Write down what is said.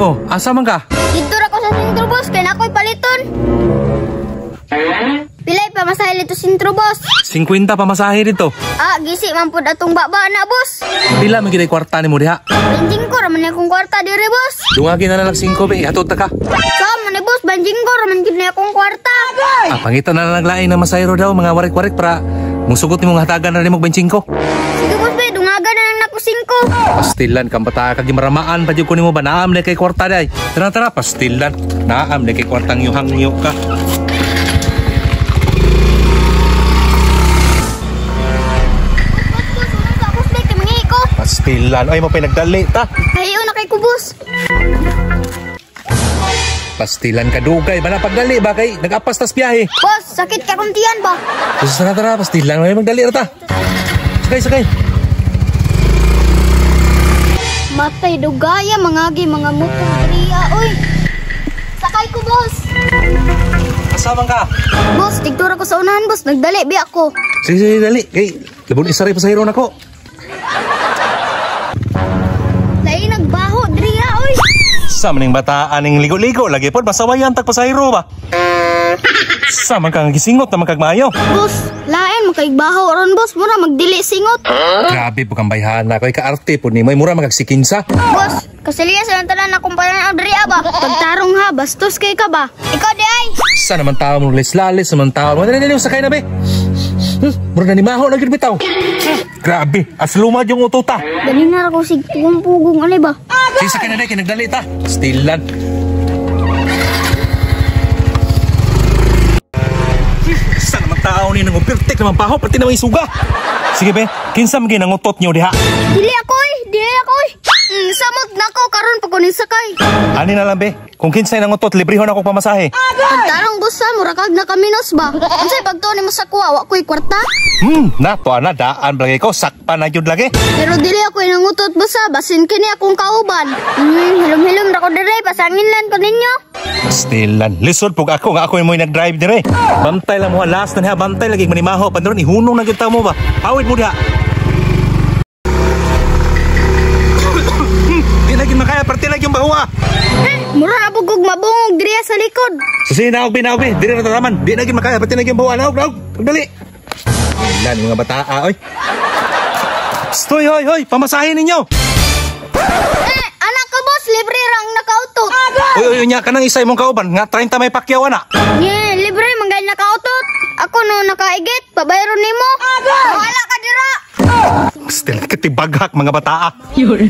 Oh, asa man ka? Dito ra ko sa sentro, boss, kay na ako'y paliton. Pilay pa masahe dito sentro, boss? 50 pa masahe dito. Ah, gisi man pud atong baba na, boss. Pila man gid kwarta nimo diha? 25 ra man akong kwarta dire, boss. Dungagi na lang 5 be, hatod ta ka. Sa man ni boss, 25 ra man gid na akong kwarta. Ah, pangita na lang lain na masahero daw, mga warik-warik para musugot nimo nga hatagan na nimo 25. Sige, boss, be, dungagan na lang nako 5. Pastilan kang bata ka, gimaramaan pa jud ko nimo ba, naam na kay kwarta day. Tara tara, pastilan. Naam na kay kwartang yuhangyo ka. Boss, boss, unang ka, boss, be, kay mangihi ko. Pastilan, ay mo pinagdali ta. Kahiyo na kay ko, boss. Pastilan ka dugay, ba na pagdali ba kay nag-apas tas biyahe. Boss, sakit ka kung tiyan ba? Sus, tara tara, pastilan, ay magdali ra ta. Sakay sakay. Matay dugaya mangagi mga mutong diriya, oy. Sakay ko, boss. Asa man ka? Boss, tigtura ko sa unahan, boss. Nagdali bi ako. Sige sige, dali. Kay labon isa rin pasahero nako. Lain nagbaho diriya, oy. Sa maning bataan ning ligo-ligo lagi pod masawayan tag pasahero ba. Sa man kang gisingot na man kag maayo. Boss, lain makaigbaho ron, boss. Mura magdili singot. Grabe po kang bayhana koy kaarte pod nimo, mura man kag sikinsa. Boss, kasaliya sa tanan akong pananaw diriya ba? Pagtarong ha, bastos kay ka ba? Ikaw di ay. Sa naman tao mo lalis naman tao mo. Dali dali sakay na be. Mura na ni maho na gyud bitaw. Grabe, as lumad yung ututa. Dali na ra ko sig pugong-pugong ani ba? Sige, sakay na day kay nagdali ta. Stilan. Sa naman tao ni nang upirtik naman paho pati naman isuga. Sige be, kinsa man ginangutot niyo diha? Dili ako oy, dili ako oy. Samot nako karon pa ko ning sakay. Ani na lang be, kung kinsay nangutot librehon ako pamasahe. Pagtarong boss ha, mura kag nakaminos ba? Unsay pagtuon nimo sa kuha, wa ko'y kwarta? Na to ana daan lagi ko sakpa na gyud lagi. Pero dili ako nangutot boss ha, basin kini akong kauban. Hilom-hilom ra ko dire, pasangin lang ko ninyo. Pastilan, lisod pug ako nga ako mo'y nag-drive dire. Bantay lang mo last na niya, bantay lagi manimaho pandron ihunong na gyud ta mo ba. Awit mo diha. Di lagi makaya parte lagi yung bawa. Mura na pug og mabungog diri sa likod. Susi naog be naog be, diri na taraman. Di lagi makaya parte lagi yung bawa, naog naog. Pagdali. Ilan mga bataa oy. Stoy hoy hoy, pamasahin ninyo. Eh, anak ka boss, libre rang nakautot. Uy uy unya kanang isa imong kauban nga 30 may pakyaw ana. Nye, libre man nakautot. Ako no nakaigit, babayron nimo. Wala ka dira. Still katibaghak mga bataa. Yun.